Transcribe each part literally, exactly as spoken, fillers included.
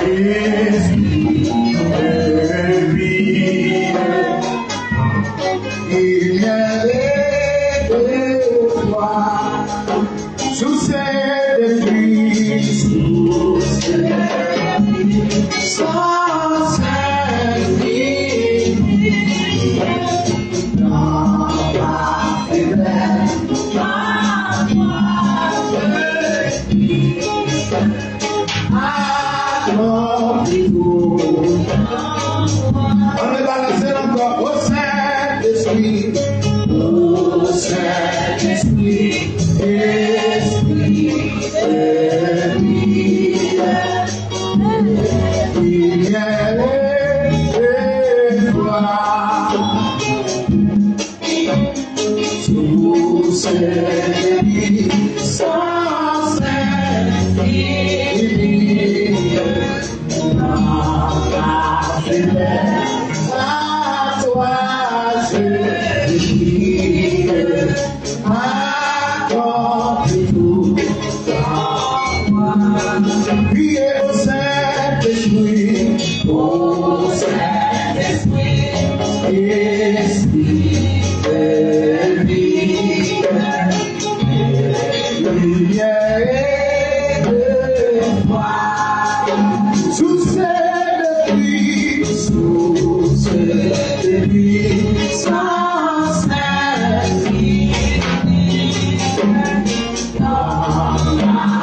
Esprit de vie, il y a les devoirs, source de vie, source de vie, sans Saint-Esprit, non pas faiblesse, pas Ann rebalanse l ankò. O Sentespri, o Sentespri, Espri de Bondye, limyè e fwa. Source de vie, sans Saint-Esprit, non pas faiblesse, à toi je crie, accomplis tout. Kriye o Sentespri, o Sentespri, Espri de vi, limyè e de fwa, source de vie, source de vie, sans Saint-Esprit, non pas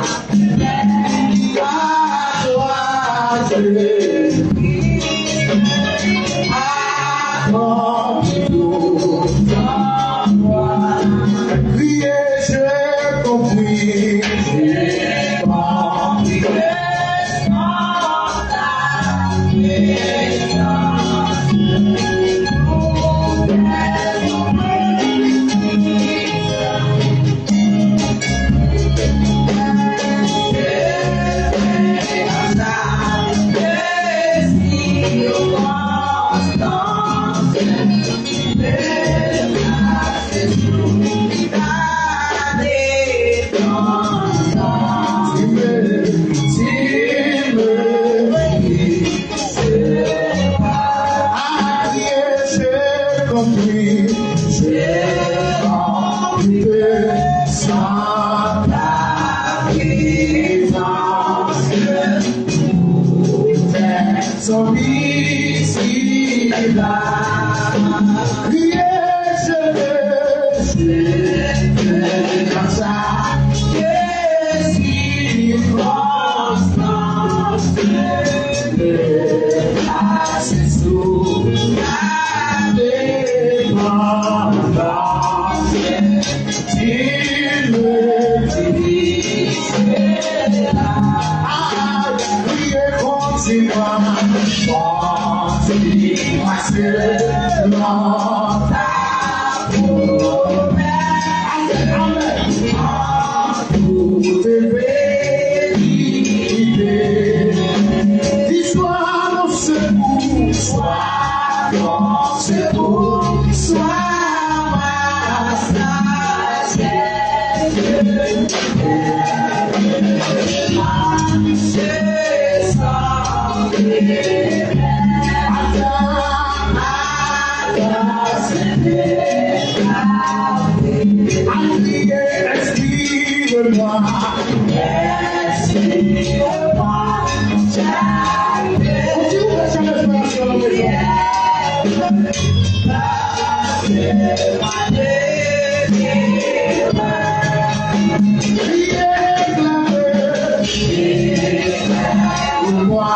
Son isi la. Kriye Jezi, Jezi, sa. Jezi, konstans, Jezi, la, se sou la depandans. Ti me di se la. Ay, priye kontinye. Kontinye, paske lontan pwomès. Amèn. Tout verite. Di swa non sekou, swa non sekou, swa ma sajès. Se sa. Ankriye, inspire-moi. Inspire-moi. Ou di ou bezwen revelasyon nan mezon. Priye, klame. Ou mwa.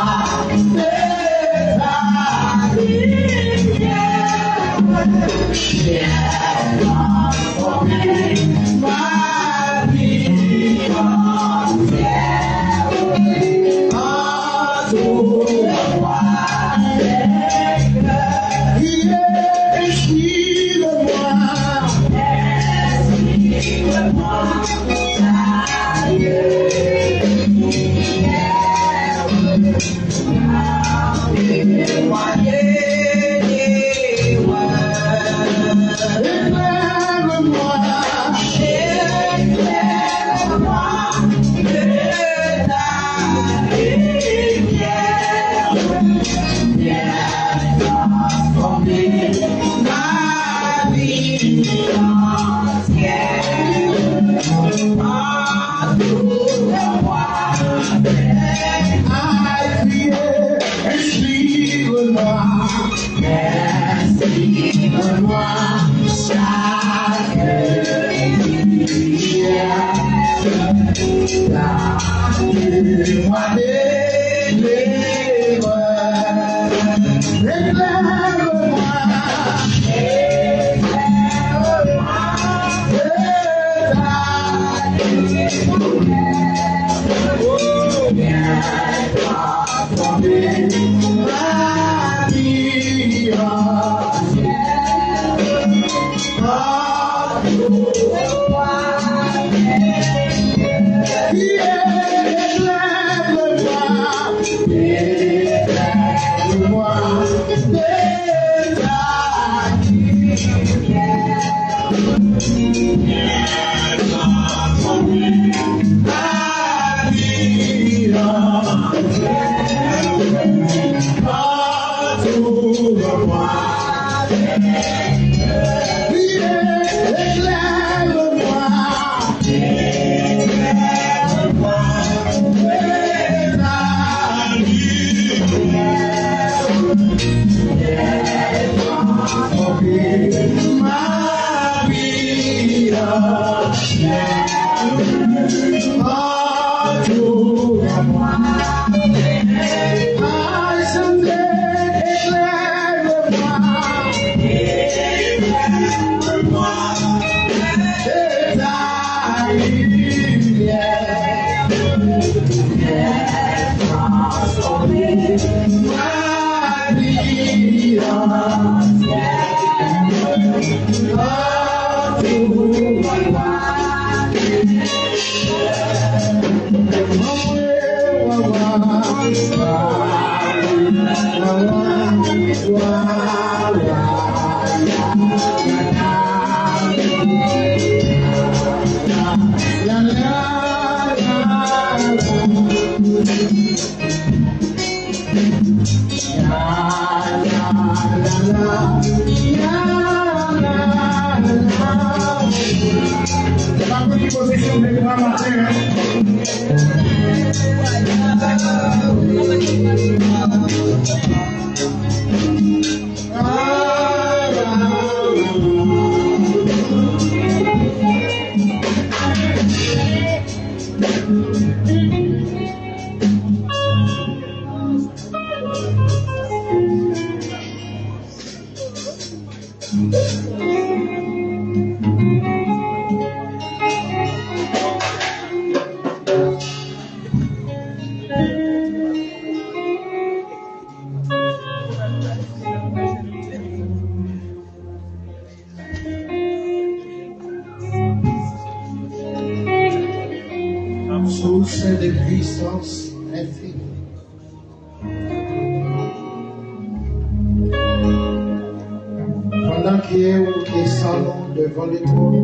Source de puissance infinie. Pandan ke ou desann devan Letènèl,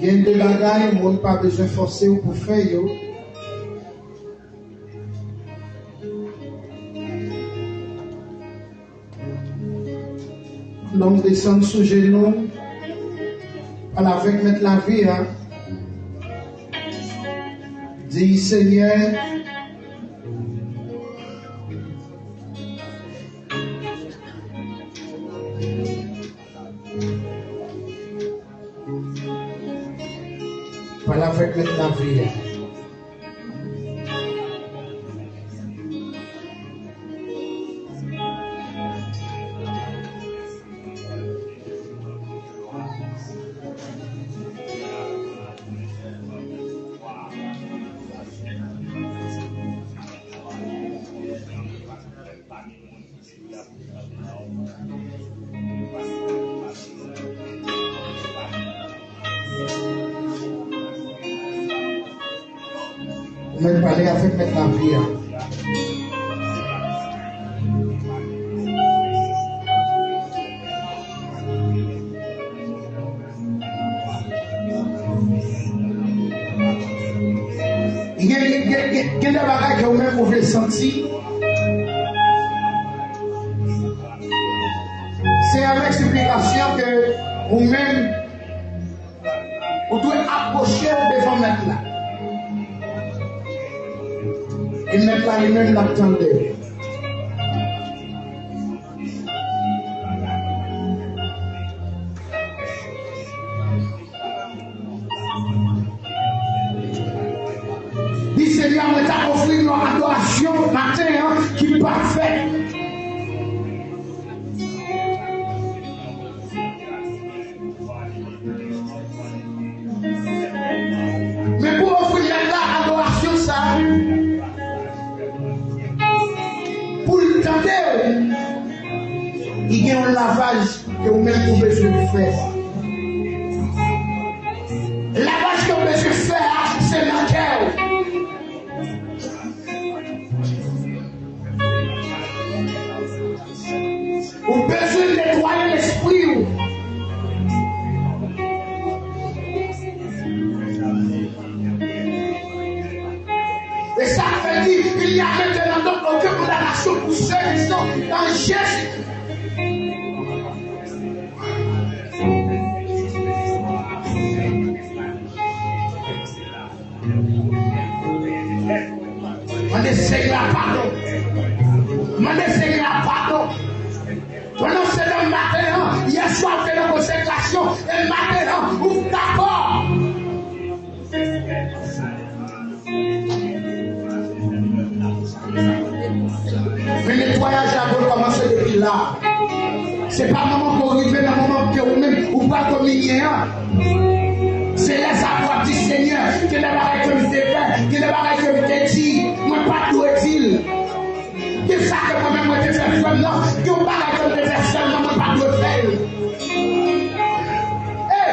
gen de bagay moun pa bezwen fòse w pou fè yo. Donk, desann sou jenou, pale avèk Mèt lavi a. Di, Senyè, pale avèk Mèt lavi a. Ou mèt pale avèk Mèt lavi a. Gen, gen, gen, gen, gen de bagay ke ou menm ou vle santi. Se avèk siplikasyon ke ou menm ou dwe apwoche w devan Mèt la. E Mèt la li menm l ap tande. maten an ki pafè. Men pou ofri Mèt la adorasyon sa a, pou l tande w, li gen yon lavaj ke ou menm ou bezwen fè. Lavaj ke w bezwen fè a, se nan kè w. Ou bezwen netwaye lespri w. E sa k fè l di, il n'y a maintenant donc aucune condamnation pour ceux qui sont en Jésus. Mande Senyè a padon. Mande Senyè a padon. Pandan se nan maten an, yè swa w te nan konsekrasyon, e maten an, ou dakò. Men netwayaj la dwe kòmanse depi la. Se pa nan moman ke w rive, nan moman ke ou menm ou pran kominyen an. Se lè sa pou w ap di, Senyè, gen de bagay ke m te fè, gen de bagay ke m te di, mwen pa t dwe di l. Gen sa ke mwen menm mwen te fè frè m nan, gen yon bagay ke m te fè sè m nan, mwen pa t dwe fè l. Ey!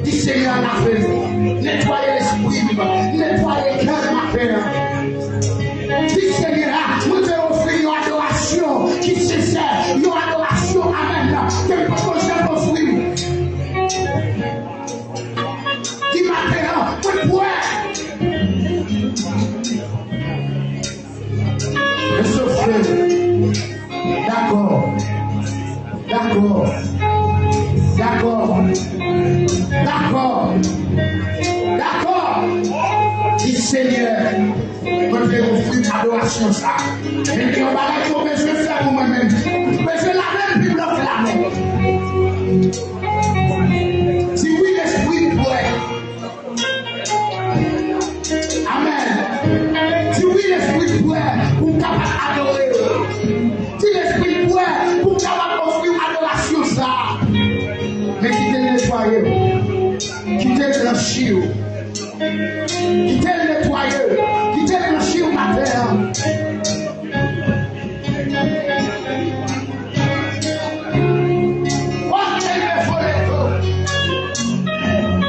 Di Senyè a lave m, netwaye lespri m, netwaye kè m maten an. Di Senyè a, mwen te ofri yon adorasyon ki sensè, yon adorasyon, amèn, ke m poko janm ofri. Di maten an, mwen prè. Mesye, frè, dakò. Dakò. Dakò. Dakò. Dakò. Di Senyè, mwen vle ofri adorasyon sa. Men gen yon bagay ke w bezwen fè pou mwen menm. Ou bezwen lave m pi blan ke lamè. Di wi, lespri m prè. Amèn. Di wi, lespri m prè pou m kapab adore w. Di lespri m prè pou m kapab ofri w adorasyon sa a. Men kite l netwaye w. Kite l blanchi w. Kite l netwaye w. Kite l blanchi w maten an. Oye, me foleto.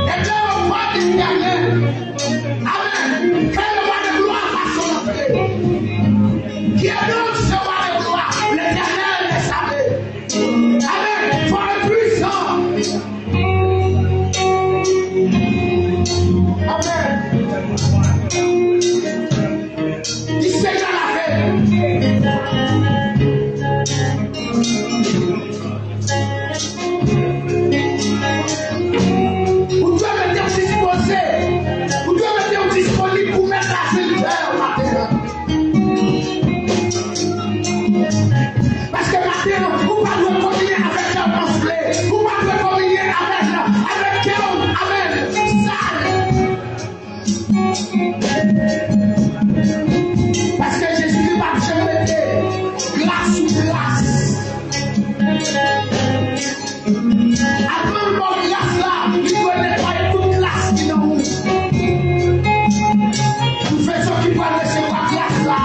E te yo pa di Letènèl. Amèn. Ke le roi de gloire passe à notre côté. Qui est donc ce roi de gloire? L'Éternel des armées. Amèn. Fò e pwisan. Amèn. Di Senyè a lave m. Ou dwe mete w dispoze. Ou dwe mete w disponib pou Mèt la sèvi w maten an. Paske maten an, ou pa dwe kominye avèk kè w anfle. Ou pa dwe kominye avèk, avèk kè w, amèn, sal. Paske Jezikri p ap janm mete gras sou gras. Avan l ba w gras la, li dwe netwaye tout gras ki nan ou. Pou veso ki pral resevwa gras la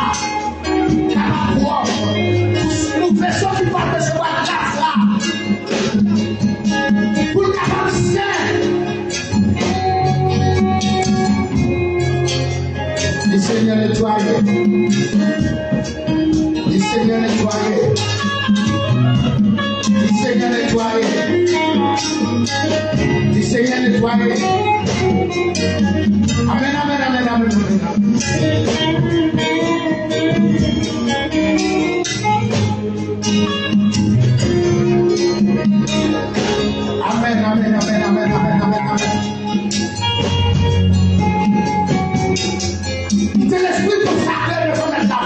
kapab pwòp. Pou veso ki pral resevwa gras la, pou l kapab sen. Di Senyè netwaye. Di Senyè netwaye. Di Senyè netwaye. Di Senyè netwaye. Amèn, amèn, amèn, amèn, amèn. Amèn, amèn, amèn, amèn. Kite lespri konsakré devan Mèt la.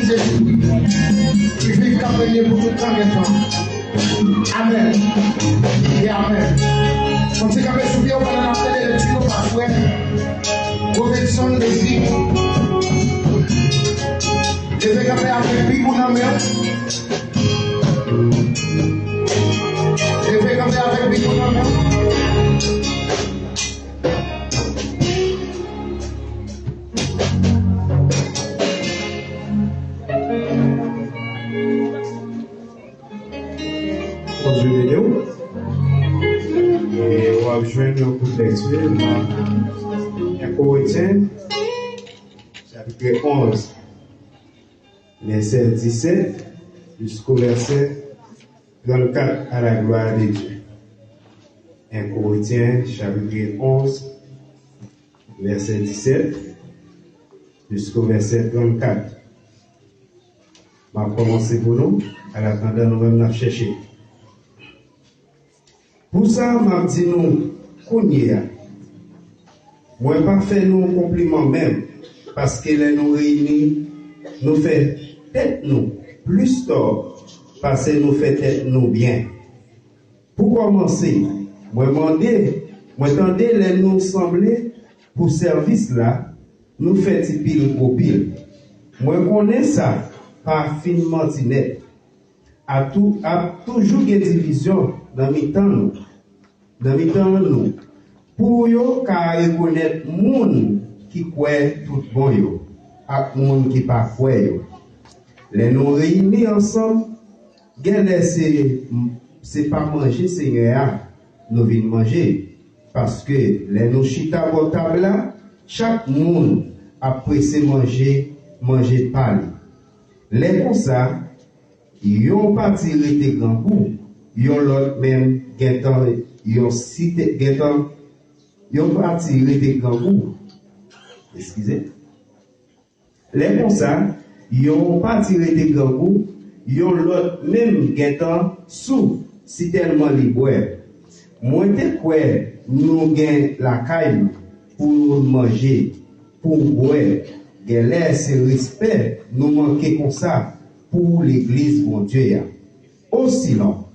Jezi, ki viv, k ap renye pou tout tan gen tan. Amèn e amèn. Kontinye kanpe sou pye w pandan n ap tande lekti nou pa frè Robertson David. Leve kanpe avèk Bib ou nan men w. Leve kanpe avèk Bib ou nan men w. Bondye beni w. E w ap jwenn yon kout lekti nan en Korentyen, chapitre onze, vèsè disèt jisko vèsè trannkat, à la gloire de Dieu. En Korentyen, chapitre onze, vèsè disèt jisko vèsè trannkat. M ap kòmanse pou nou, an atandan nou menm n ap chèche. Pou sa, m ap di nou kounye a, mwen pa fè nou konpliman menm, paske lè nou reyini, nou fè tèt nou plis tò pase nou fè tèt nou byen. Pou kòmanse, mwen mande, mwen tande lè nou sanble pou sèvis la, nou fè ti pil gwo pil. Mwen konnen sa pa fin manti nèt. A tou, ap toujou gen divizyon nan mitan nou, nan mitan nou, pou yo ka rekonèt moun ki kwè tout bon yo ak moun ki pa kwè yo. Lè nou reyini ansanm, genlè se, se pa manje Senyè a nou vin manje, paske lè nou chita bò tab la, chak moun ap prese manje, manje pa li. Lè konsa, yon pati rete grangou, yon lòt menm gentan yon site, gentan yon pati rete grangou. Eskize. Lè konsa, yon pati rete grangou, yon lòt menm gentan sou, sitèlman li bwè. Mwen te kwè nou gen lakay nou pou manje, pou bwè, genlè se respè nou manke konsa pou legliz Bondye a. Osinon,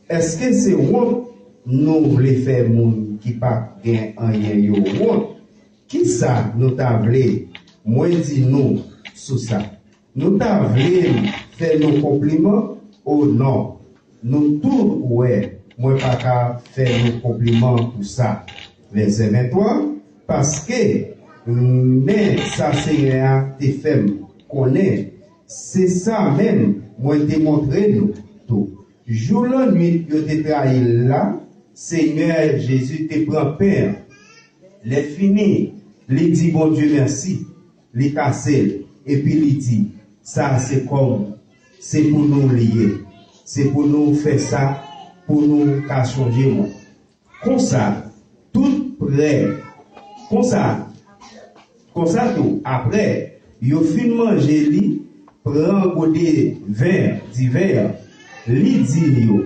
èske se wont nou vle fè moun ki pa gen anyen yo wont? Kisa nou ta vle mwen di nou sou sa? Nou ta vle fè nou konpliman? O non, nou tou wè mwen pa ka fè nou konpliman pou sa. Vèsè venntwa, paske men sa Senyè a te fè m konnen, se sa menm mwen te montre nou tou. Jou lannuit yo te trayi l la, Senyè Jezi te pran pen an. Lèfini, li di Bondye mèsi, li kase l, epi li di, sa se kò m, se pou nou li ye, se pou nou fè sa, pou nou ka chonje mwen. Konsa, tout prè, konsa, konsa tou, apre yo fin manje li, pran gode ven diven an, li di yo,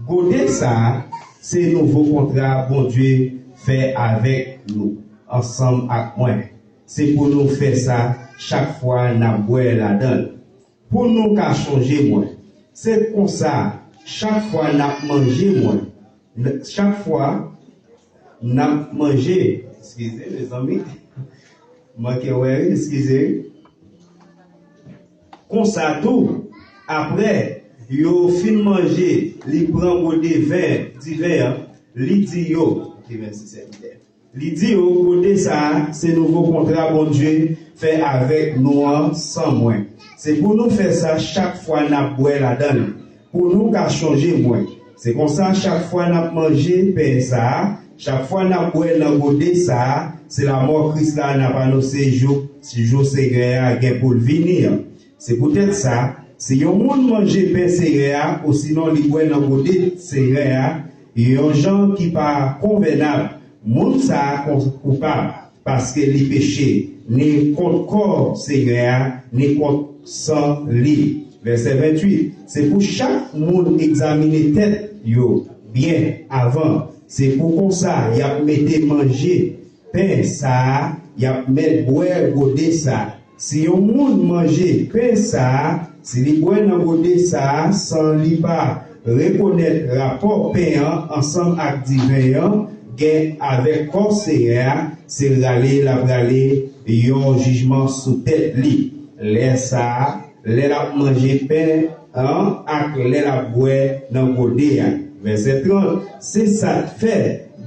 gode sa a, se nouvo kontra Bondye fè avèk nou, ansanm ak mwen. Se pou nou fè sa chak fwa n ap bwè ladan l, pou nou ka chonje mwen. Se konsa, chak fwa n ap manje mwen, n-, chak fwa n ap manje, eskize, mezanmi, manke wè, eskize. Konsa tou, apre yo fin manje, li pran gode ven, diven an, li di yo, ok, mèsi, sèvitè. Li di yo, gode sa a, se nouvo kontra Bondye fè avèk nou an san mwen. Se pou nou fè sa chak fwa n ap bwè ladan l, pou nou ka chonje mwen. Se konsa, chak fwa n ap manje pen sa a, chak fwa n ap bwè nan gode sa a, se lamò Kris la n ap anonse jou, jou Senyè a gen pou l vini an. Se poutèt sa, si yon moun manje pen Senyè a, osinon li bwè nan gode Senyè a, yon jan ki pa konvènab, moun sa a kon-, koupab, paske li peche, ni kont kò Senyè a, ni kont san li. Vèsè venntuit, se pou chak moun egzamine tèt yo byen avan. Se pou konsa y ap mete manje pen sa a, y ap mèt bwè gode sa a. Si yon moun manje pen sa a, si li bwè nan gode sa a san li pa rekonèt rapò pen an ansanm ak diven an gen avèk kò Senyè a, se rale l ap rale yon jijman sou tèt li. Lè sa a, lè l ap manje pen an ak lè l ap bwè nan gode a. Vèsè trant, se sa k fè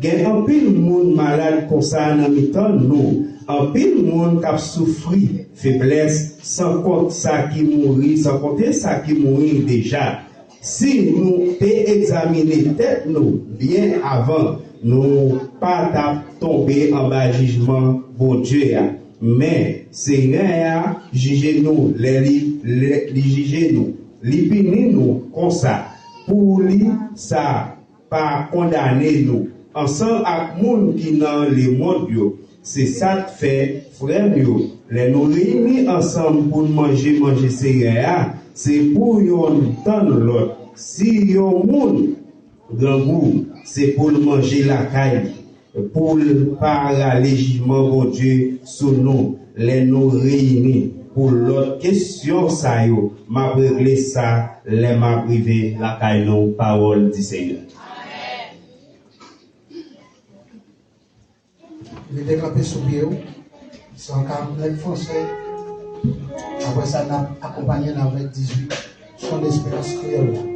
gen anpil moun malad konsa nan mitan nou, anpil moun k ap soufri feblès, san kont sa ki mouri, san konte sa ki mouri deja. Si nou te egzamine tèt nou byen avan, nou pa t ap tonbe anba jijman Bondye a. Men, Senyè a jije nou lè li, lè li jije nou. Li pini nou konsa pou li sa pa kondane nou ansanm ak moun ki nan lemonn yo. Se sa k fè, frè m yo, lè nou reyini ansanm pou n manje manje Senyè a, se pou youn tann lòt. Si yon moun grangou, se pou l manje lakay li, pou l pa rale jijman Bondye sou nou lè nou reyini. Pou lòt kesyon sa yo, m ap regle sa lè m ap rive lakay nou. Pawòl di Senyè. Rete kanpe sou pye w. San karannèf fransè. Apre sa, n ap akonpanye n avèk dizuit Son Esperans kreyòl la.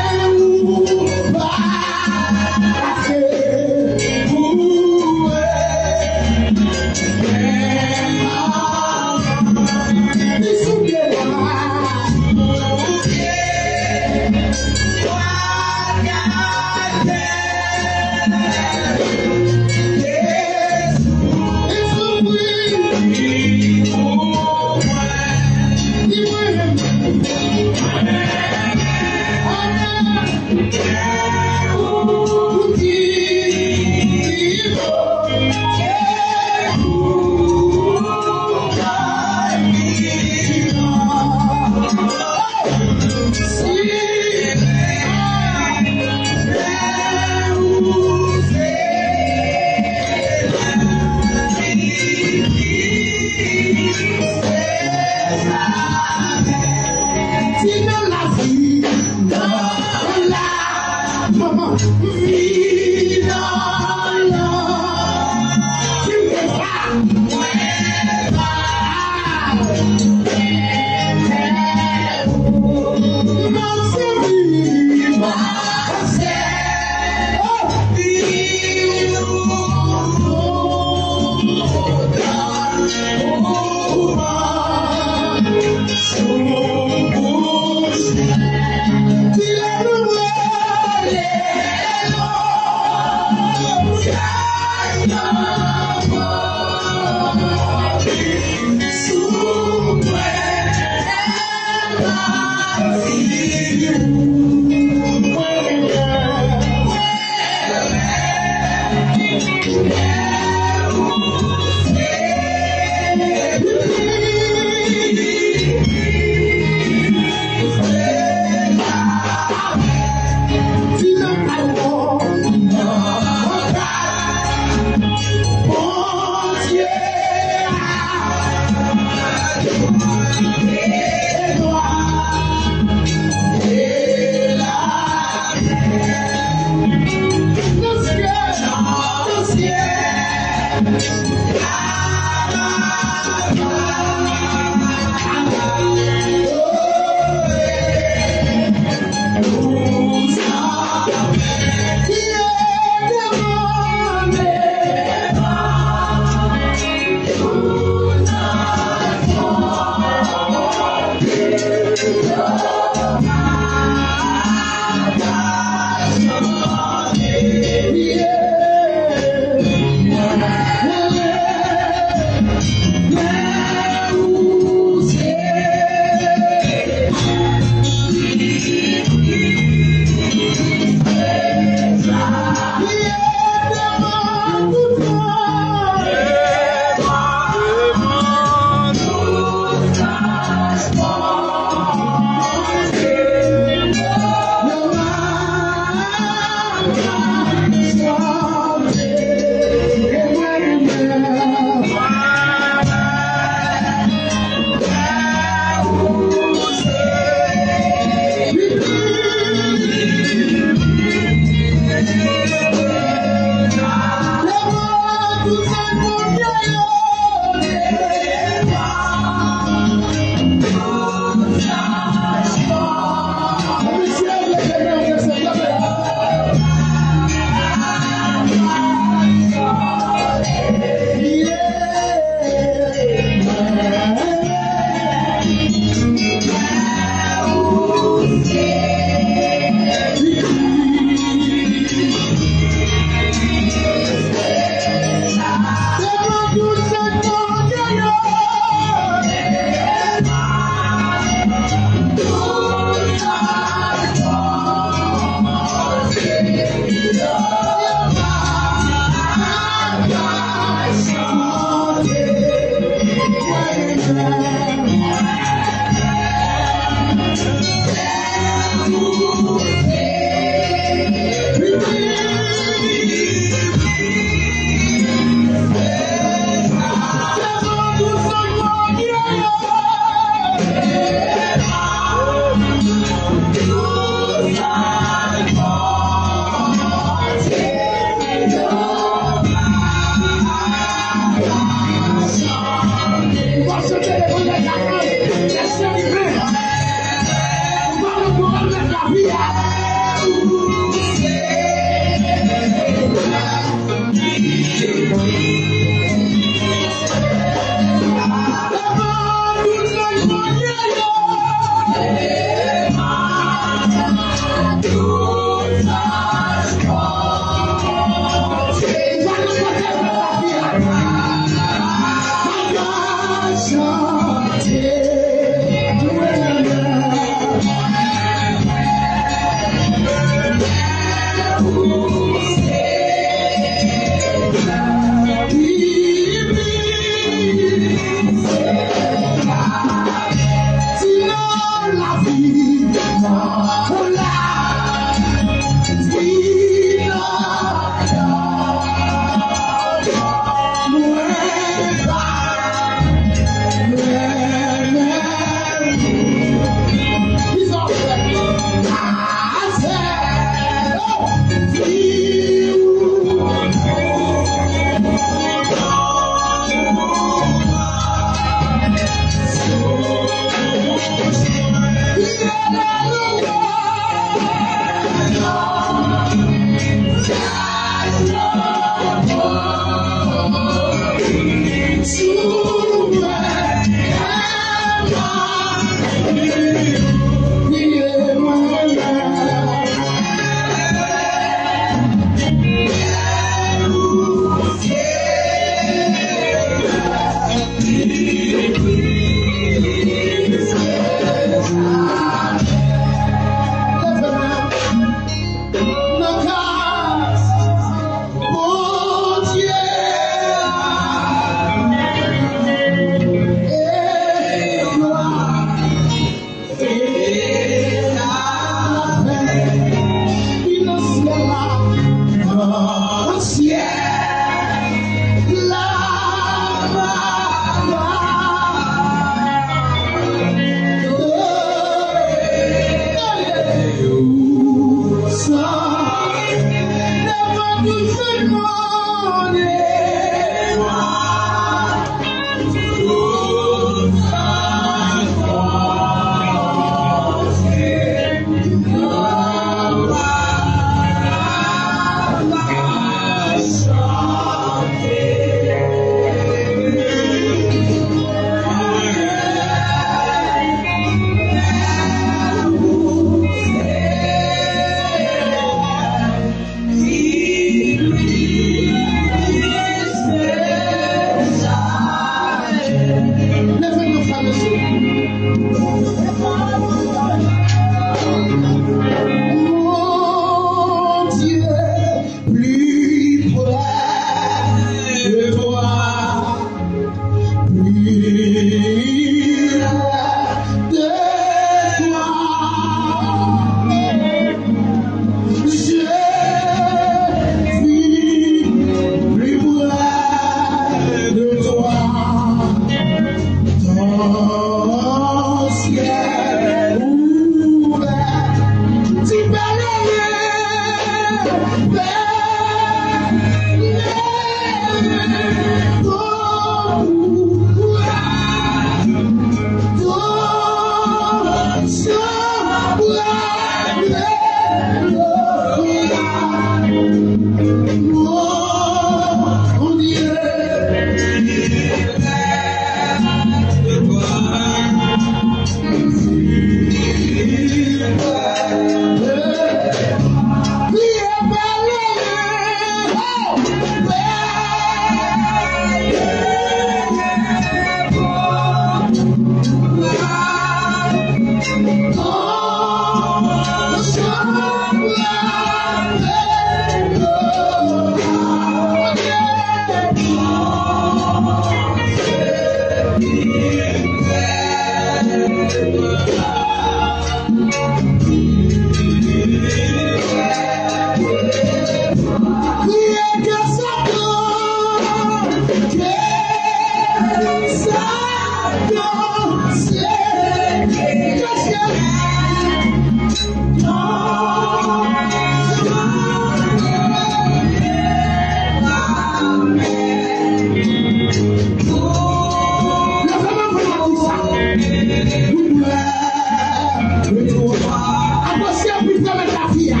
Atansyon, pi fò mèt la fi a.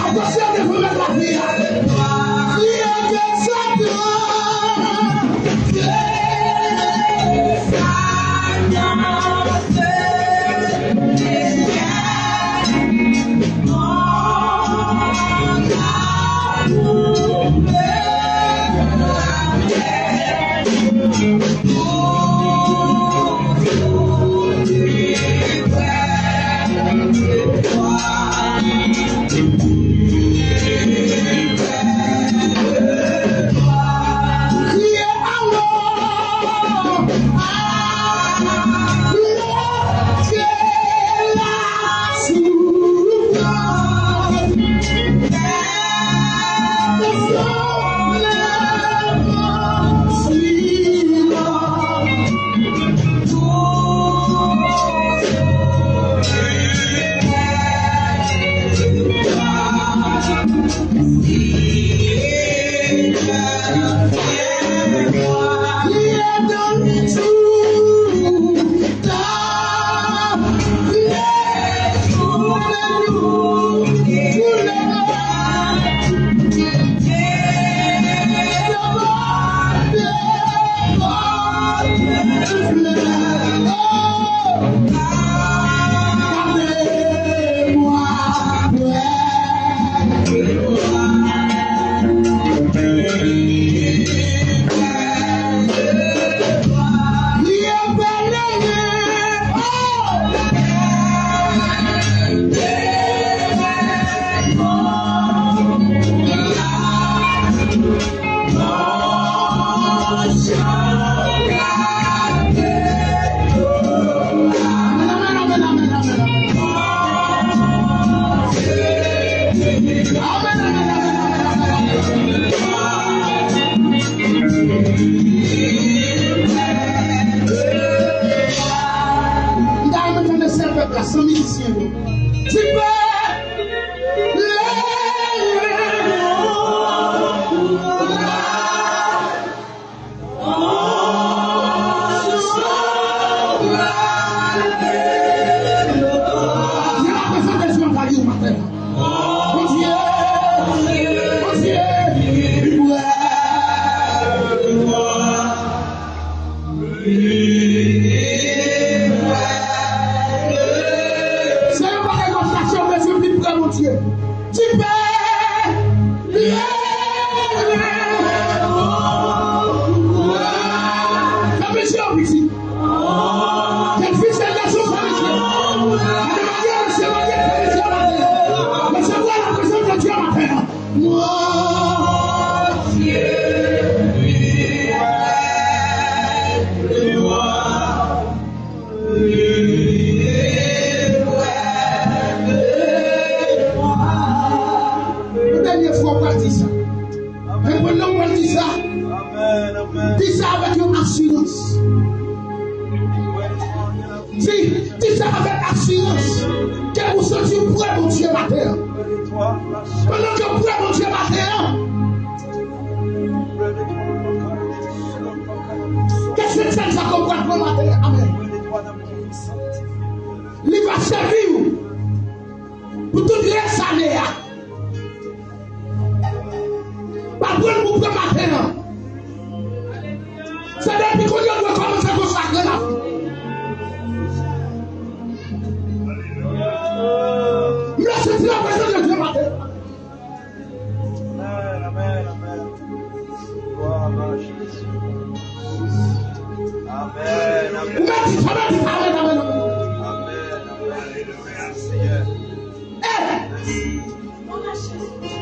Atansyon, pi fò mèt la fi a. Kriye ke Satan. M ta renmen tande sèl pèp la, san mizisyen yo. Ti pèp! Bondye, Bondye, Bondye, se yon bagay w ap chache, w bezwen vin pre Bondye. Ti pè, fè piti an piti. Kèlkeswa gason, fè piti. Gade Bondye, mesye, Bondye, fè piti maten an. Mesye, wè la prezans de Dye maten an. Yon dènye fwa, w pral di sa. Reponn non, w pral di sa. Di sa avèk yon asirans. Di, di sa avèk asirans. Ke ou santi w pre Bondye maten an. Pandan ke w pre Bondye maten an, ke se sèl sa ke w pral pran maten an. Amèn. Li va sèvi w pou tout rès ane a. Pa pran l pou pran maten an. Se depi kounye a w dwe kòmanse konsakre lavi w. M lese ti laprezans de Dye maten. Amèn, amèn, amèn. Glwa a Jezi. Amèn, amèn. Ou mèt di sa, mèt di sa, amèn, amèn, amèn. Amèn, amèn. Alelouya, Senyè. Eh!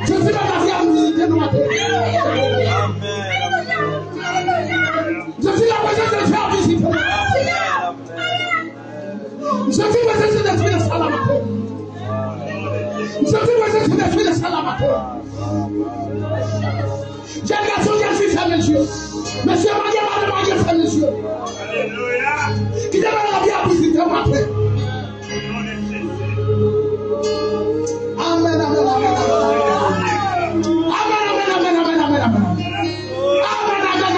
Jezi mèt lavi a pou vizite nou maten. Amèn. M santi prezans Sentespri nan sal la maten. M santi prezans Sentespri nan sal la maten. Jèn gason, jèn fi, fèmen je w. Mesye marye, madanm marye, fèmen je w. Kite mwen lave a pou vizite w maten. Amèn, amèn, amèn, amèn, amèn. Amèn, amèn, amèn, amèn, amèn, amèn, amèn. Amèn, amèn,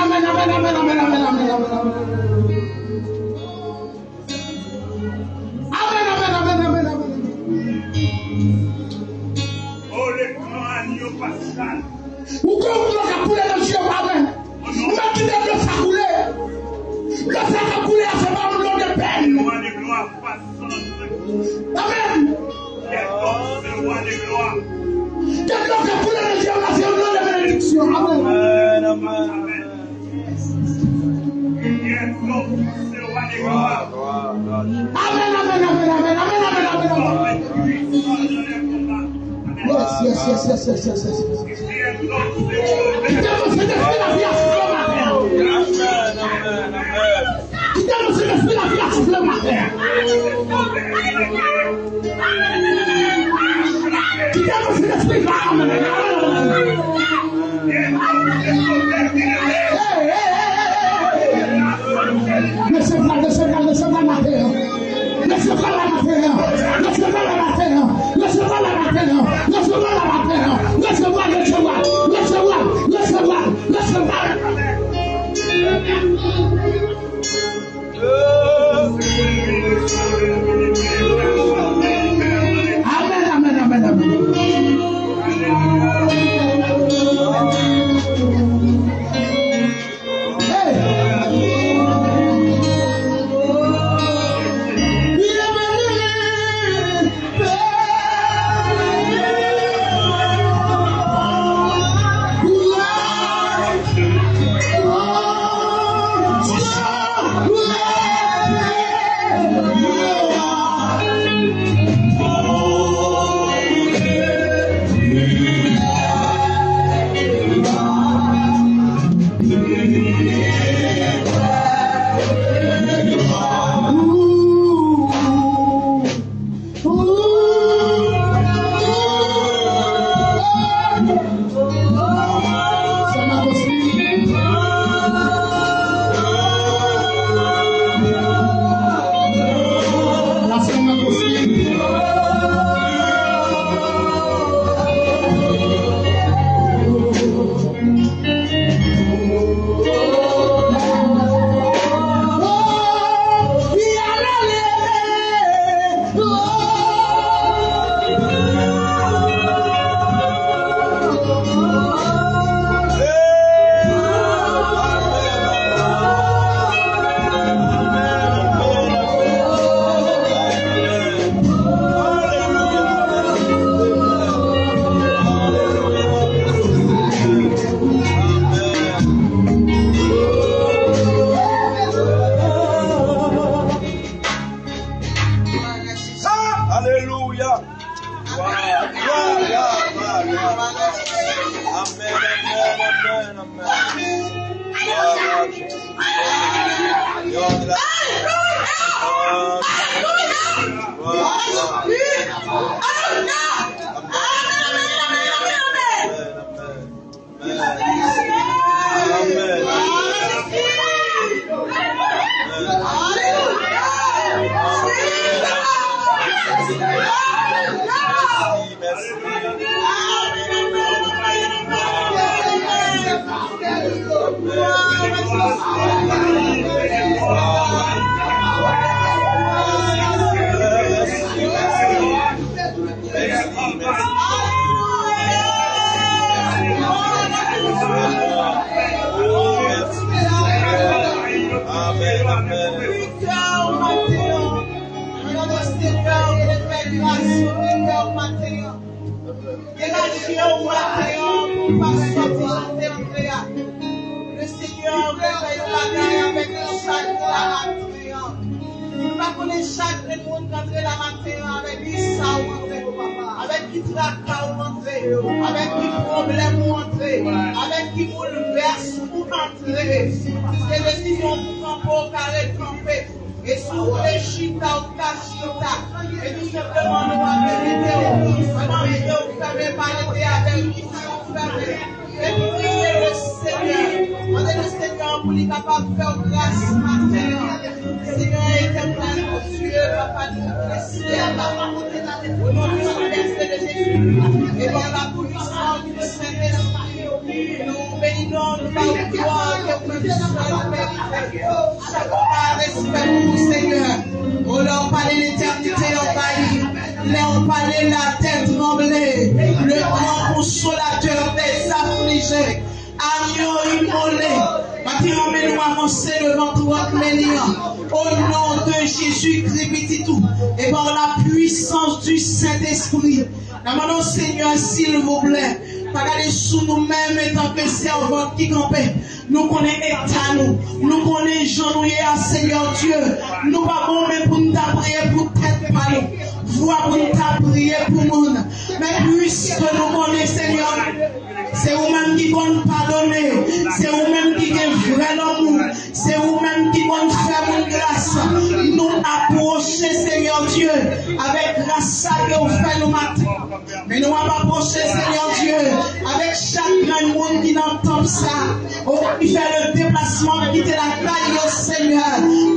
amèn, amèn, amèn, amèn. Amèn, amèn, amèn, amèn, amèn. Oh, le grand agneau pascal. Ou konn dlo k ap koule nan je w, amèn. Ou mèt kite dlo sa koule. Dlo sa k ap koule a, se pa yon dlo de pèn. Amèn. Ke dlo k ap koule nan je w la, se yon dlo de benediksyon. Amèn. Amèn, amèn. Amèn, amèn, amèn, amèn. Yes, yes, yes. Kite Sentespri lavi a soufle maten an. Kite Sentespri lavi a soufle maten an. Kite Sentespri lavi a soufle maten an. Hey, hey, hey, hey, hey, hey. Resevwa, resevwa, resevwa maten an. Resevwa la maten an. Resevwa la maten an. Resevwa la maten an. Resevwa la maten an. Resevwa, resevwa, resevwa, resevwa, resevwa. Amèn, amèn, amèn, amèn. Hey! Alelouya. Amèn, amèn, amèn, amèn. Degage w maten an pou w pa sòti jan w te antre a. Le Senyè ap fè yon bagay avèk yon chagren la maten an. Moun pa konnen chagren moun k antre la maten an, avèk ki sa w antre, avèk ki traka w antre, avèk ki pwoblèm w antre, avèk ki boulvès ou antre. Piske desizyon pou kanpe, w ka rekanpe. E si w vle chita, Sa ou ka chita. E tou senpleman nou ap envite w. Mwen mande ke w fèmen palete avèk ou, si w fèmen. E priye le Senyè. Mande le Senyè pou li kapab fè w gras maten an. Senyè etènèl, Bondye, Papa nou ki nan syèl la. O non di Sentespri de Jezi. E pa la puissance du Saint-Esprit. Nou beni non, nou ba w glwa ke ou menm sèl ou merite. Chak respè pou ou, Senyè. O, lè w pale letènite, yo bay. Lè w pale, latè tranble. Le grand consolateur des affligés, agneau immolé. Maten an, men nou avanse devan twòn beni an. Au nom de Jésus-Christ, pitit ou, et par la puissance du Saint-Esprit. N ap mande w, Senyè, silvouplè, pa gade sou nou menm antanke sèvant ki kanpe. Nou konnen eta nou. Nou konnen jan nou ye a, Senyè Dye. Nou pa bon men pou n ta priye pou tèt pa nou. Vwa pou n ta priye pou moun. Men piske nou konnen, Senyè, se ou menm ki konn padone. Se ou menm ki gen vrè lanmou. Se ou menm ki konn fè moun gras. Nou apwoche, Senyè Dye, avèk gras sa ke w fè nou maten. Men nou ap apwoche, Senyè Dye, avèk chak grenn moun ki nan tanp sa, o, ki fè le deplasman, ki kite lakay yo, Senyè.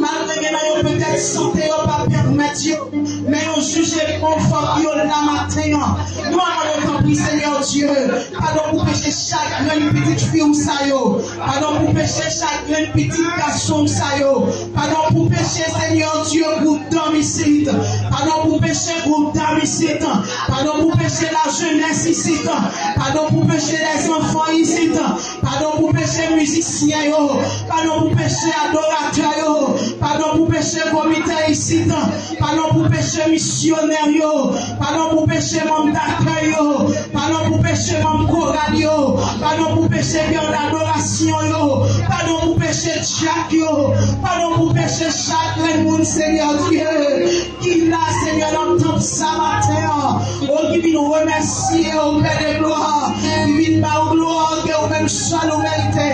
Malgre gen nan yo petèt sante yo pa pèmèt yo, men yo jije bon fòk yo la maten an. Nou ap mande w tanpri, Senyè Dye, padon pou peche chak grenn pitit fi w sa yo. Padon pou peche chak grenn pitit gason w sa yo. Padon pou peche, Senyè Dye, gwoup dam isit. Padon pou peche gwoup dam isit. Padon pou peche lajenès isit. Padon pou peche lèzanfan isit. Padon pou peche mizisyen yo. Padon pou peche adoratè yo. Padon pou peche komite isit. Padon pou peche misyonè yo. Padon pou peche manm dakèy yo. Padon pou peche manm koral yo. Padon pou peche kè dadorasyon yo. Padon pou peche dyak yo. Padon pou peche chak grenn moun, Senyè Dye, ki la, Senyè, nan tanp sa maten an. O, ki vin remèsye w, Pè de glwa. Ki vin ba w glwa ke ou menm sèl ou merite.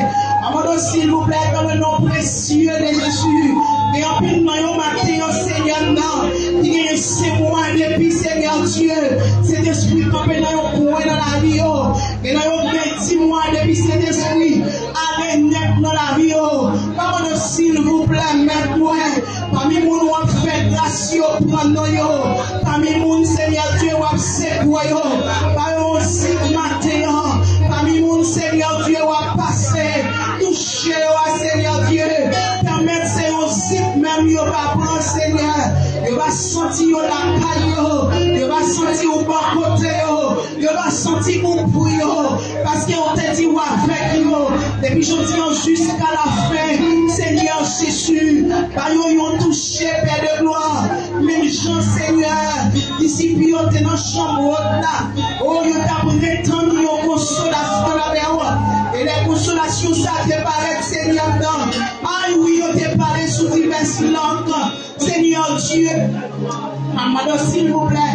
Mande w, silvouplè, dans le nom précieux de Jésus. Gen anpil nan yo maten an, Senyè, nan, ki genyen senk mwa depi, Senyè Dye, Sentespri kanpe nan yon kwen nan lavi yo. Gen nan yo gen dis mwa depi Sentespri ale nèt nan lavi yo. Mande w, silvouplè, Mèt mwen, pami moun w ap fè gras yo pran non yo. Pami moun, Senyè Dye, w ap sekwe yo. Ba yo yon zip maten an. Pami moun, Senyè Dye, w ap pase, touche yo a, Senyè Dye. Pèmèt se yon zip menm yo pa pran, Senyè. Yo va santi yo lakay yo. Yo va santi w bò kote yo. Yo va santi ou pou yo, paske ou te di w avèk yo. Depi jodi an jiska lafen, Senyè Jezi, ba yo yon touche, Pè de glwa. Menm jan, Senyè, disip yo te nan chanm wòt la. O, yo t ap retann yon konsolasyon nan men w. E lè konsolasyon sa te parèt, Senyè, nan, ay wi, yo te pale sou divès lang. Senyè Dye, mande w, silvouplè,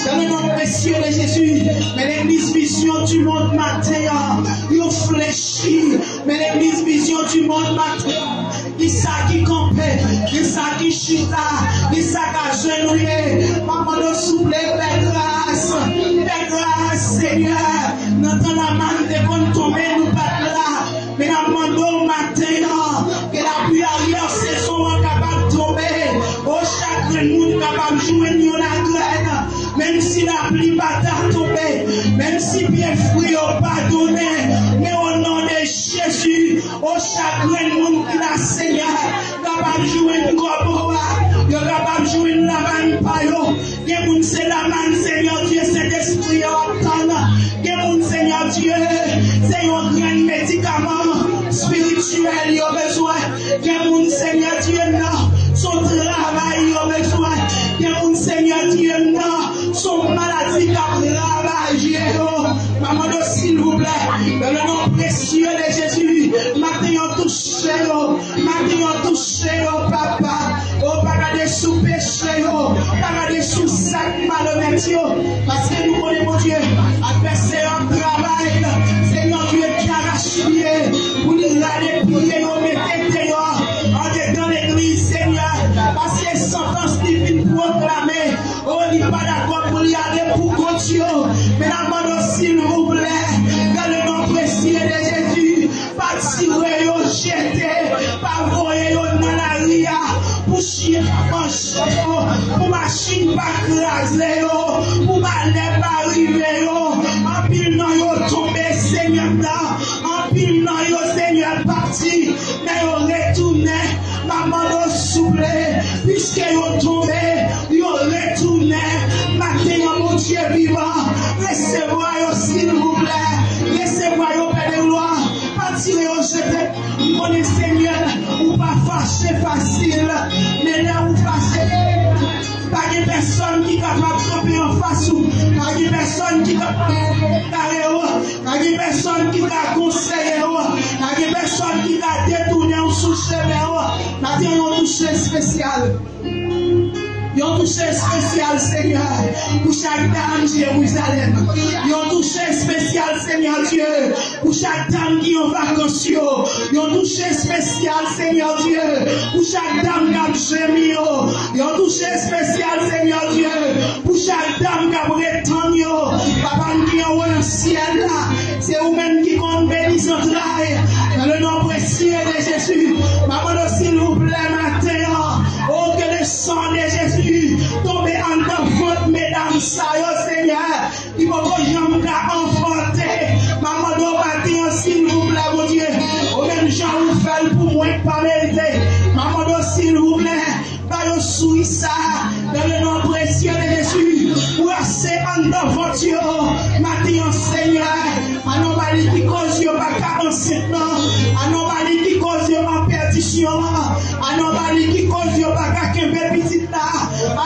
dans le nom précieux de Jésus, men legliz Vizyon di Mond maten an, yon flechi, men legliz Vizyon di Mond maten an, ki sa ki kanpe, ki sa ki chita, ki sa k ajenouye, mande w, souple, fè gras, fè gras, Senyè, nan tan lamann te konn tonbe, nou pa t la. Men n ap mande w maten an, ke lapli aryè sezon an kapab tonbe. O, chak grenn moun kapab jwenn yon lagrèn. Menm si lapli pa ta tonbe, menm si pye fwi yo pa donnen, men o non de Jezi, o, chak grenn moun ki la, Senyè, kapab jwenn kòb ou a, yo kapab jwenn lamann pa yo. Gen moun se lamann, Senyè Dye, Sentespri yo ap tann. Gen moun, Senyè Dye, se yon grenn medikaman espirityèl yo bezwen. Gen moun, Senyè Dye, nan, se yon travay yo bezwen. Gen moun, Senyè Dye, nan, se yon maladi k ap ravaje yo. Mande w, silvouplè, dans le nom précieux de Jésus, maten an touche yo. Maten an touche yo, Papa. O, pa gade sou peche yo, pa gade sou zak malonèt yo. Paske nou konnen, Bondye, advèsè an ap travay, Senyè Dye, darache pye pou li rale pye yo, mete deyò, andedan legliz, Senyè. Paske santans li vin pwoklame, o, li pa dakò pou li ale pou kont yo. Men n ap mande w, silvouplè, dans le nom précieux de Jésus, pa tire yo jete, pa voye yo nan lari a, pou chyen pa manje yo, pou machin pa kraze yo, pou malè pa rive yo. Anpil nan yo tonbe, Senyè m nan. Anpil nan yo, Senyè, pati, men yo retounen. M ap mande w, souple, piske yo tonbe, yo retounen. Maten an, Bondye vivan, resevwa yo, silvouplè. Resevwa yo, Pè de glwa. Pa tire yo jete. M konnen, Senyè, ou pa fache fasil, men lè ou fache, pa gen pèsonn ki kapab kanpe anfas ou. Pa gen pèsonn ki kapab kare w. Pa gen pèsonn ki ka konseye w. Pa gen pèsonn ki ka detounen w sou chemen w. Maten an, yon touche espesyal. Yon touche espesyal, Senyè, pou chak dam Jerizalèm. Yon touche espesyal, Senyè Dye, pou chak dam ki an vakans yo. Yon touche espesyal, Senyè Dye, pou chak dam k ap jemi yo. Yon touche espesyal, Senyè Dye, pou chak dam k ap ret tann yo. Papa m ki anwo nan syèl la, se ou menm ki konn beni zantray. Dans le nom précieux de Jésus, m ap mande w, silvouplè, maten an, o, que le sang de Jésus tonbe anndan vant medam sa yo, Senyè, ki poko janm ka anfante. M ap mande w maten an, silvouplè, Bondye, o, menm jan ou fè l pou mwen k pa merite, m ap mande w, silvouplè, ba yo souri sa, dans le nom précieux de Jésus, brase anndan vant yo, maten an, Senyè. Anomali ki koz yo pa ka ansent nan, anomali ki koz yo an pèdisyon an, anomali ki koz yo pa ka kenbe pitit la,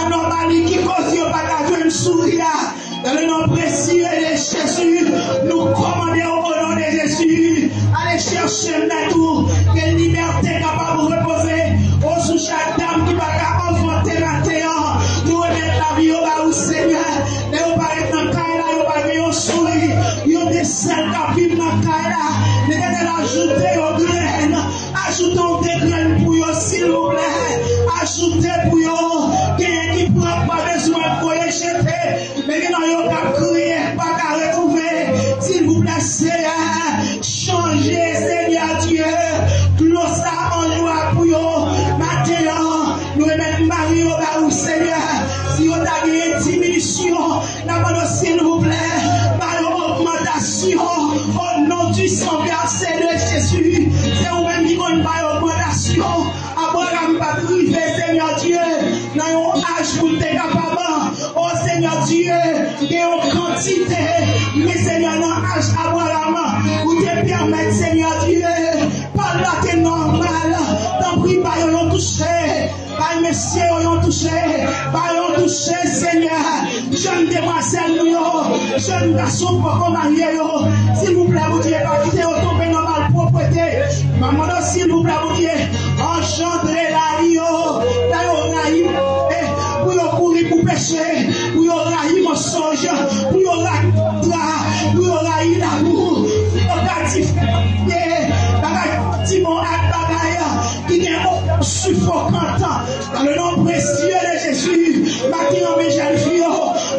anomali ki koz yo pa ka jwenn souri a. Dans le nom précieux de Jésus, nou kòmande w, o non de Jezi, ale chèche nèt ou, ke libète kapab repoze, o, sou chak dam ki pa ka anfante maten an. Nou remèt lavi yo ba ou, Senyè. Lè yo parèt nan kay la, yo pa gen yon souri, yo de sèl k ap viv nan kay la. Letènèl, ajoute yon grenn, ajoute yon de grenn pou yo, silvouplè. Ajoute pou yo, genyen ki pran, pa bezwen voye jete. Men gen nan yo k ap kriye, pa ka retwouve. Silvouplè, Seyè, chanje, Senyè Dye, dlo sa an lwa pou yo. Maten an, nou remèt mari yo ba ou, Senyè. Si yo ta genyen diminisyon, n ap mande w, silvouplè, ba yo ogmantasyon. O non du sang versé de Jésus, se ou menm ki konn bay ogmantasyon. Abraram pa t rive, Senyè Dye, nan yon aj pou l te kapab, o Senyè Dye, gen yon kantite. Men, Senyè, nan aj Abraram, ou te pèmèt, Senyè Dye, pa l la te nòmal. Tanpri, ba yo yon touche. Bay mesye yo yon touche. Ba yo yon touche, Senyè. Jèn demwazèl nou yo, jèn gason poko marye yo, silvouplè, Bondye, pa kite yo tonbe nan malpwòpte. M ap mande w, silvouplè, Bondye, anjandre lavi yo, ba yo rayi, eh, pou yo kouri pou peche, pou yo rayi mansonj, pou yo rayi kontra, pou yo rayi labou, pou yo ka di bagay, ti mo ak bagay ki gen yon sifokant. Dans le nom précieux de Jésus, maten an, men jèn fi yo,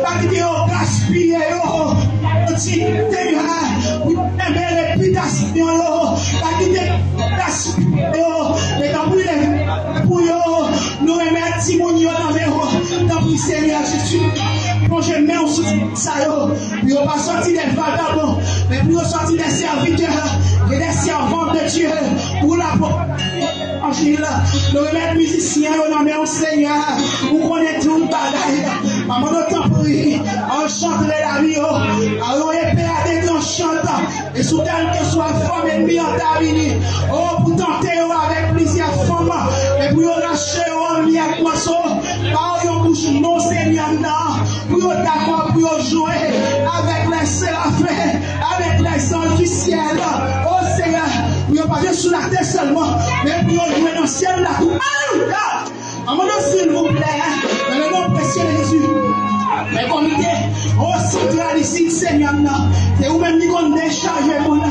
pa kite yo gaspiye yo. Yo di, Senyè, pou yo kenbe repitasyon yo, pa kite yo gaspiye yo. Men tanpri, leve pou yo. Nou remèt timoun yo nan men w. Tanpri, Senyè Jezi, plonje men w sou sa yo. Pou yo pa sòti de vagabon, men pou yo sòti de sèvitè e de sèvant de Dye pou la pwòp levanjil. Nou remèt mizisyen yo nan men w, Senyè. Ou konnen tout bagay. Mande w, tanpri, anjandre lavi yo. Ba yo epe a de tranchan. E sou kèlkeswa fòm ènmi an ta vini, o, pou tante yo avèk plizyè fòm, e pou yo rache yo an myèt mòso, ba yo yon bouch non, Senyè m nan, pou yo dakò pou yo jwe avèk lè serafen, avèk lè zanj di syèl. O Senyè, pou yo pa jwe sou latè sèlman, men pou yo jwe nan syèl la tou. Alelouya! Anmwey, silvouplè, dans le nom précieux de Jésus. Fè komite, o, santral isit, Senyè m nan. Se ou menm ki konn dechaje moun.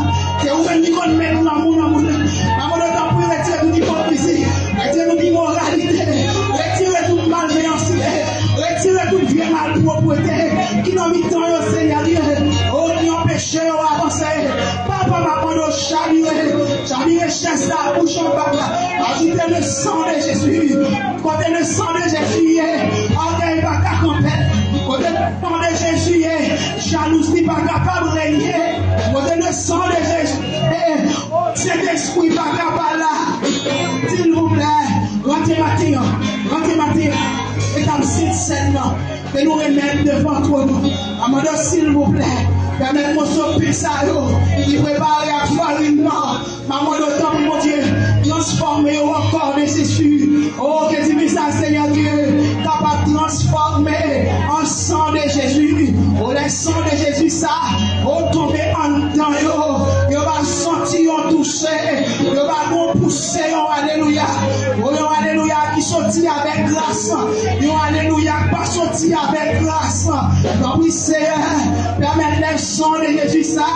Se ou menm ki konn met lanmou nan moun. Anmwey, tanpri, retire tout ipokrizi. Retire tout imoralite. Retire tout malveyans. Kote le sang de Jésus ye, ògèy pa ka kanpe. Kote le sang de Jésus ye, jalouzi pa kapab renye. Kote le sang de Jésus ye, Sentespri pa ka pa la. Silvouplè, rantre maten an, rantre maten an. Etap Sentsèn nan, ke nou remèt devan twòn ou. Amande w, silvouplè, pèmèt moso pen sa yo ki prepare ak farin nan, m a mande w tanpri, Bondye, transfòme yo an kò de Jezi. O, ke diven sa, Senyè Dye, kapab transfòme an san de Jezi. O, lè san de Jezi sa, o, tonbe anndan yo, yo va santi yon dousè, yo va gon pouse, yon alelouya. O, yon alelouya ki soti avèk gras, yon alelouya k pa soti avèk gras. Tanpri, Seyè, pèmèt lè san de Jezi sa,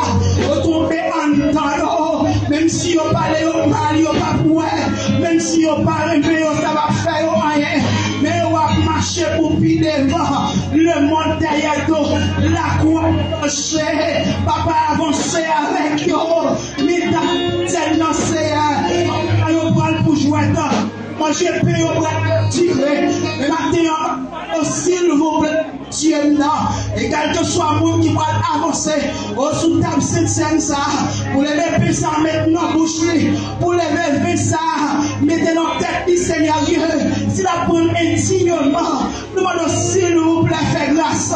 yo tonbe anndan yo. Menm si yo pale yo mal, yo p ap wè. Menm si yo pa renmen yo, sa p ap fè yo anyen. Men yo ap mache pou pi devan. Lemonn dèyè do, lakwa danje. Papa, avanse avèk yo. Medam, sèn nan, Seyè, yo pran l pou jwèt. Manje pen yo pral tire. Men maten an, o, silvouplè, Dye m nan, e kèlkeswa moun ki pral avanse, o, sou tab Sentsèn sa, pou leve pen sa, met nan bouch li, pou leve ven sa, mete nan tèt li, Senyè Dye, si l ap pran endinyman, nou mande w, silvouplè, fè gras.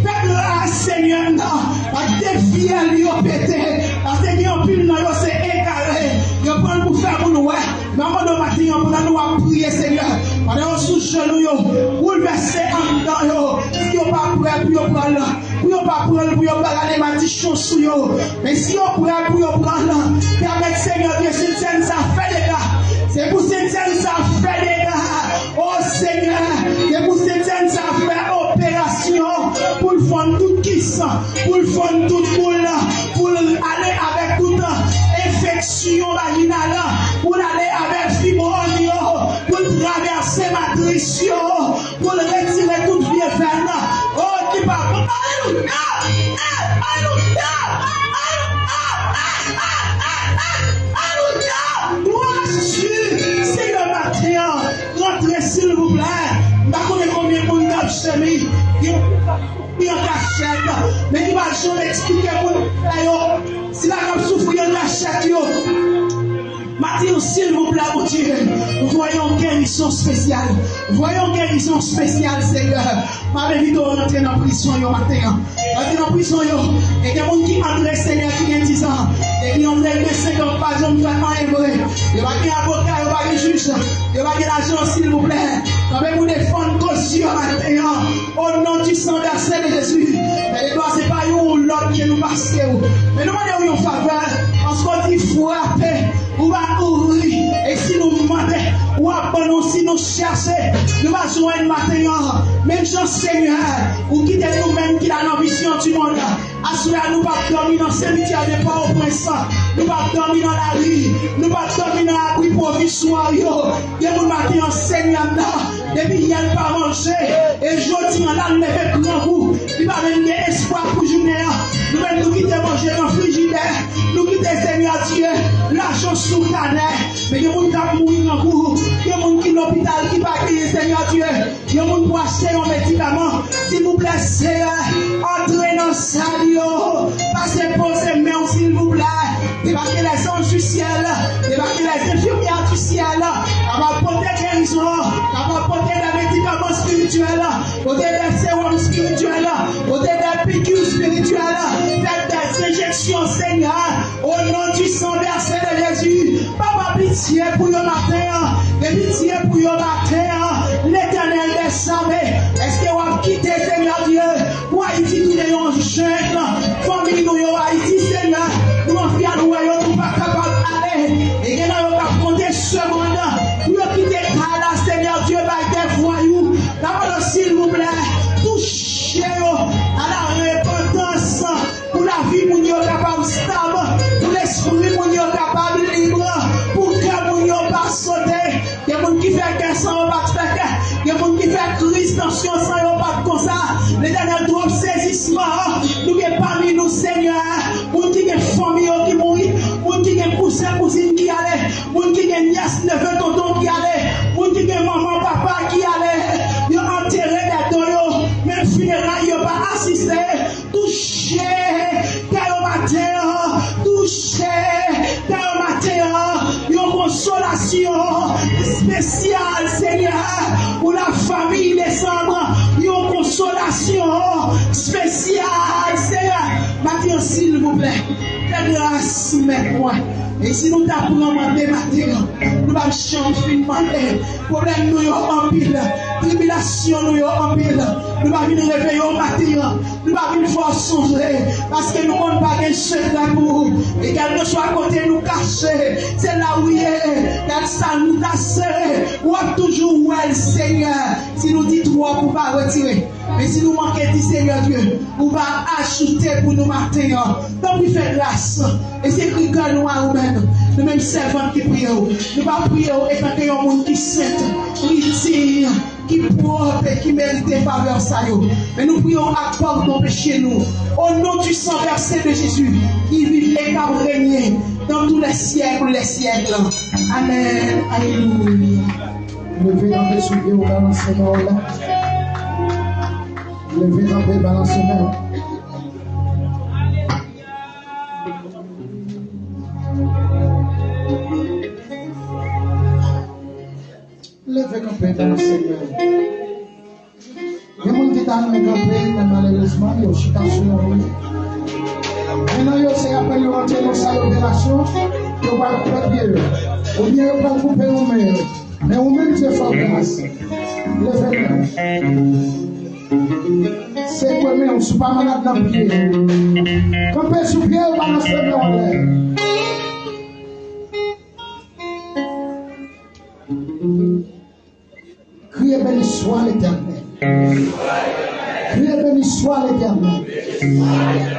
Fè gras, Senyè m nan, paske de fyèl yo pete, paske gen anpil nan yo se egare, yo pran l pou fè moun wè. M a mande w maten an, pandan nou ap priye, Senyè, pandan yo sou jenou yo, boulvèse anndan yo. Si yo pa prè pou yo pran l, pou yo pa pran l, pou yo pa rale madichon sou yo. Men si yo prè pou yo pran l, pèmèt, Senyè Dye, Sentsèn sa fè dega. Se pou Sentsèn sa fè dega. O Senyè, se pou Sentsèn sa fè operasyon, pou l fann tout kis, pou l fann tout boul, pou l ale avèk tout enfeksyon vajinal, pou l ale avèk fibwòm yo, pou l travèse matris yo, pou l retire tout vye vèn, o, ki pa bon. Alelouya! Alelouya! Alelouya! Glwa a Jezi! Senyè, maten an, rantre, silvouplè. M pa konnen konbyen moun k ap jemi. Gen moun ki an kachèt, men ki pa janm eksplike moun sa yo. Sila k ap soufri an kachèt yo, m ap di w, silvouplè, Bondye, voye yon gerizon espesyal. Voye yon gerizon espesyal, Senyè. M ap envite w rantre nan prizon yo maten an. Rantre nan prizon yo. E gen moun ki antre, Senyè, ki gen dizan. E ki antre, gen senk an, pa janm fè anyen vre. Yo pa gen avoka, yo pa gen jij. Yo pa gen lajan, silvouplè. Kanpe pou defann koz yo maten an. O non di san vèse de Jezi. Men de dwa se pa youn ou lòt ke nou pase w. Men nou mande w yon favè. Paske w di frape, ou va ouvri. E si nou mande, w ap ban nou. Si nou chache, nou va jwenn maten an. Menm jan, Senyè, ou kite nou menm ki la nan Vision du Monde. Aswè a, nou p ap dòmi nan simityè de Pòtoprens. Nou p ap dòmi nan lari. Nou p ap dòmi nan abri pwovizwa yo. Gen moun maten an, Senyè m nan, depi yè l pa manje, e jodi an la l leve grangou. Li pa menm gen espwa pou jounen an. Nou menm, nou kite manje nan frijidè. Nou kite, Senyè Dye, lajan sou kanè. Men gen moun k ap mouri grangou. Gen moun ki lopital ki pa genyen, Senyè Dye. Yon moun pou achte yon medikaman, silvouplè, Seyè, antre nan sal yo, pase poze men w, silvouplè, debake lèzanj di syèl, debake lèzenfimyè di syèl, kapab pote gerizon, kapab pote de medikaman espirityèl, pote de sewòm espirityèl, pote de piki espirityèl, fè de enjeksyon, Senyè, o non di san vèse de Jezi. Papa, pitye pou yo maten an. Gen pitye pou yo maten an. Letènèl dèzame, èske w ap kite, Senyè Dye, pou Ayiti tounen yon jeng? Fanmi nou yo Ayiti, Senyè, nou anvi al wè yo, nou pa kapab ale. E gen nan yo k ap konte segonn pou yo kite kay la, Senyè Dye, bay de vwayou. N ap mande w, silvouplè, touche yo a la repantans. Pou lavi moun yo kapab stab, pou lespri moun yo kapab lib, pou kè moun yo pa sote. Gen moun ki fè kè san yo pa t fè kè. Gen moun ki fè kriz tansyon san yo pa Espesyal, Senyè, pou lafanmi desanm, yon konsolasyon espesyal, Senyè. Maten an, silvouplè, fè gras, Mèt mwen. E si nou ta pran mande maten an, nou p ap janm fin mande. Pwoblèm nou yo anpil, tribilasyon nou yo anpil. Nou pa vin reveye w maten an. Nou pa vin fè w sonje, paske nou konn pa gen sekrè pou ou. E kèlkeswa kote nou kache, se la ou ye. Gad sa nou ta sere, w ap toujou wè l, Senyè. Si nou di twòp, ou pa retire. Men si nou manke di, Senyè Dye, ou va ajoute pou nou maten an. Tanpri fè gras. E se kri kè nou a ou menm. Nou menm sèvant ki priye w. Nou pa priye w etanke yon moun ki sent, ki diy, ki pwòp e ki merite favè sa yo. Men nou priye w ak padon peche nou. Au nom du sang versé de Jésus, qui vit et qui règne dans tous les siècles des siècles. Amen. Alelouya. Leve kanpe sou pye w, balanse men w la. Leve kanpe, balanse men w. Leve kanpe, balanse men w. Gen moun ki ta renmen kanpe, men malerezman, yo chita sou yon pye. Men nan yo, se apre yo rantre nan sal operasyon, yo pral koupe pye yo. Oubyen yo pral koupe yon men yo. Men ou menm, Dye fè w gras. Leve men w. Sekwe men w, si w pa malad nan pye. Kanpe sou pye w, balanse men w anlè. Kriye, béni soit l'Éternel. Kriye, béni soit l'Éternel.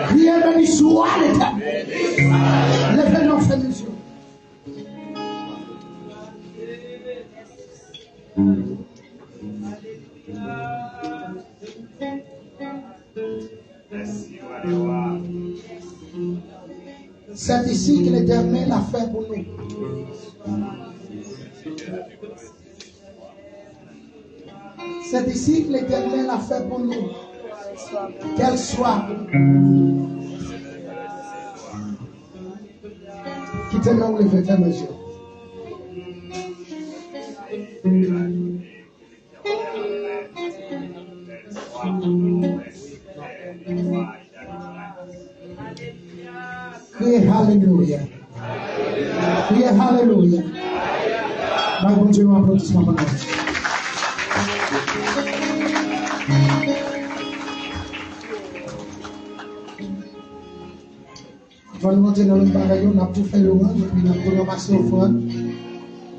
Kriye, béni soit l'Éternel. Leve non, fè mizyon. C'est ici que l'Éternel a fait pour nous. C'est ici que l'Éternel a fait pour nous. Qu'elle soit. Kite men w leve, fèmen je w. Kriye alelouya. Kriye alelouya. Bay Bondye yon aplodisman pandan. Anvan nou rantre nan lòt bagay yo, n ap tou fè lwanj, epi n ap tou ranmase ofrann,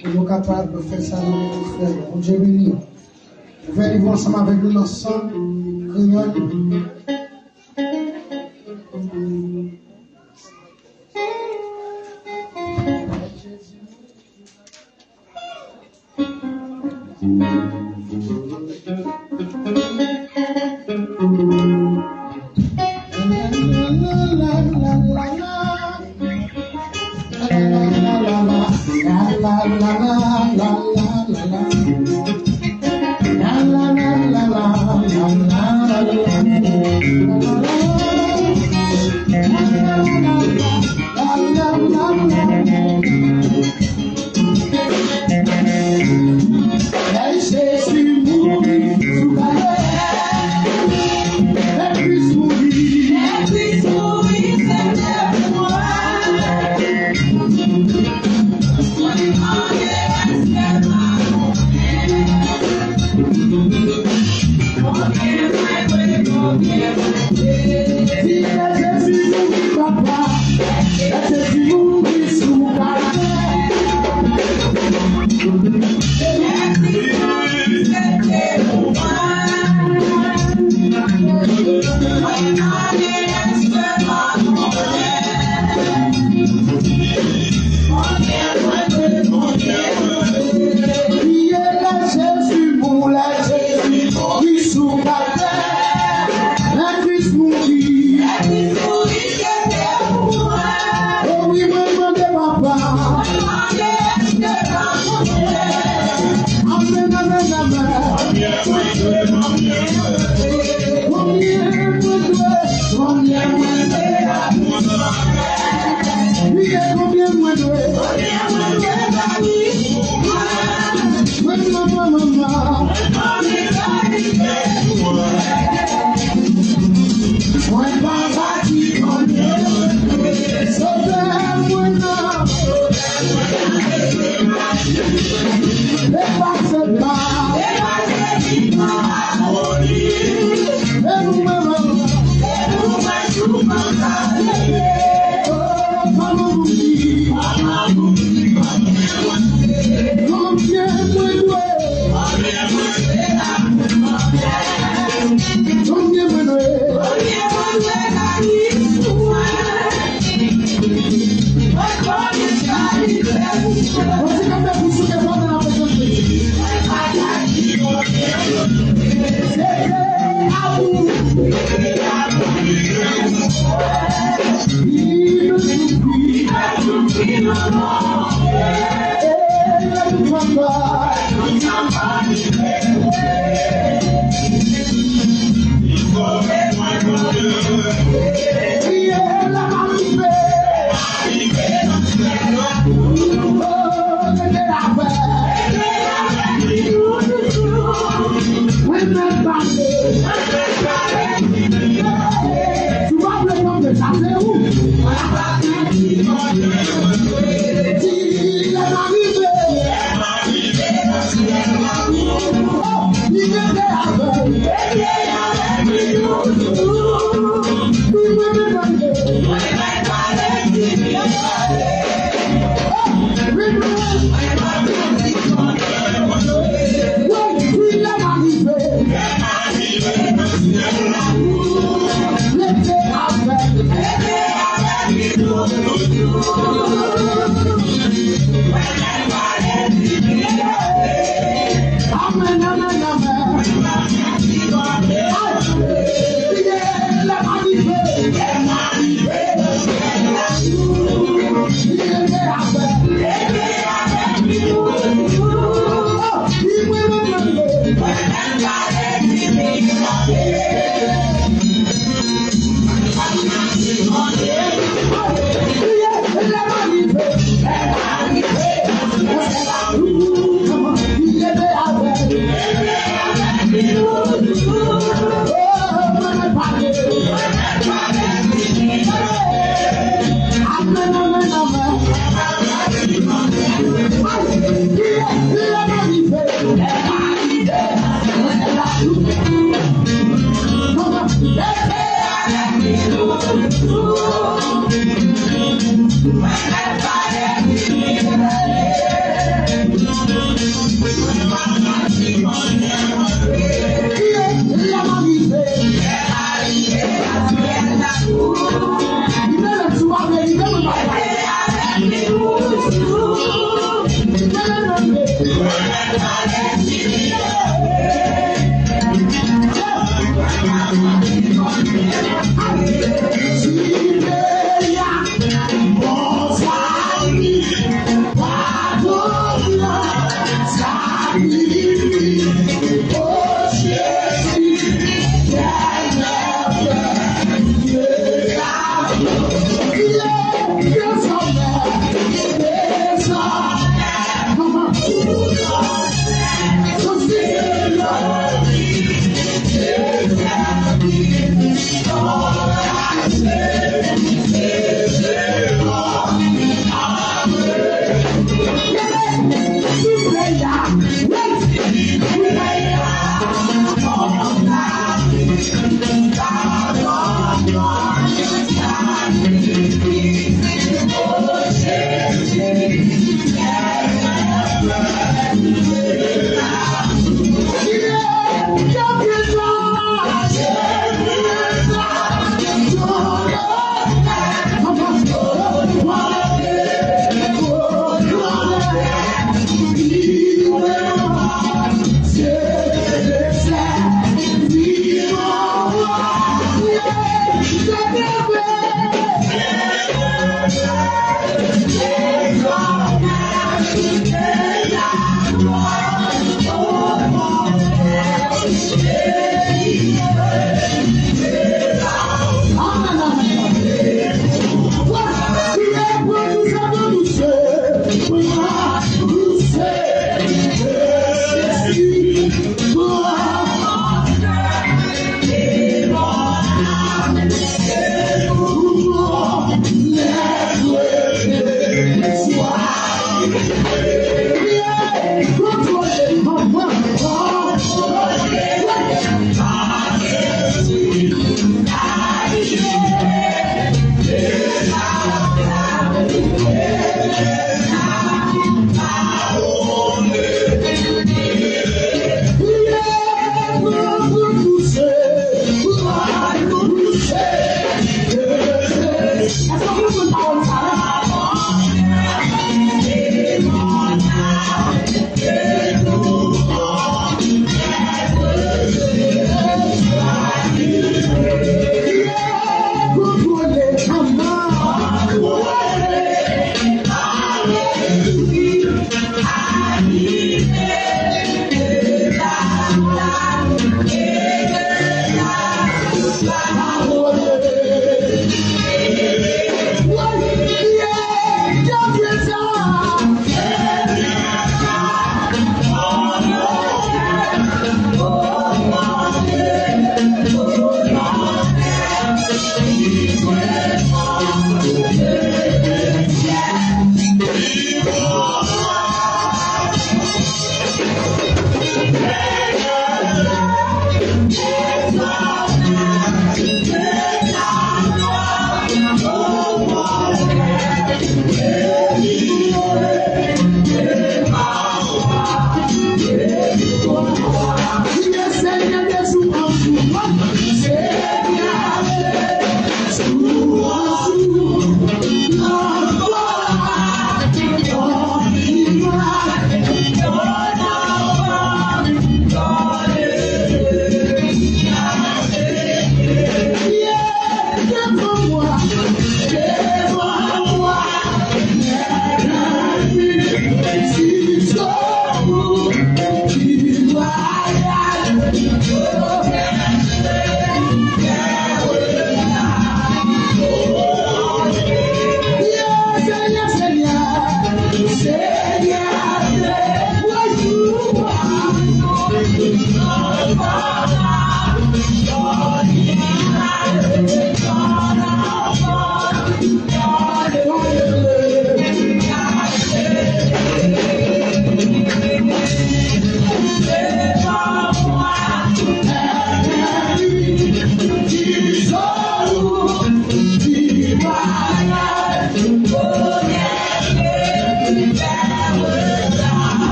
pou nou kapab fè sa nou dwe fè yo. Bondye beni w. Ouvè liv ou ansanm avèk nou nan san kreyòl. Lè Jezi mouri sou Kalvè,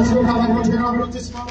Èske w ka bay Bondye yon aplodisman?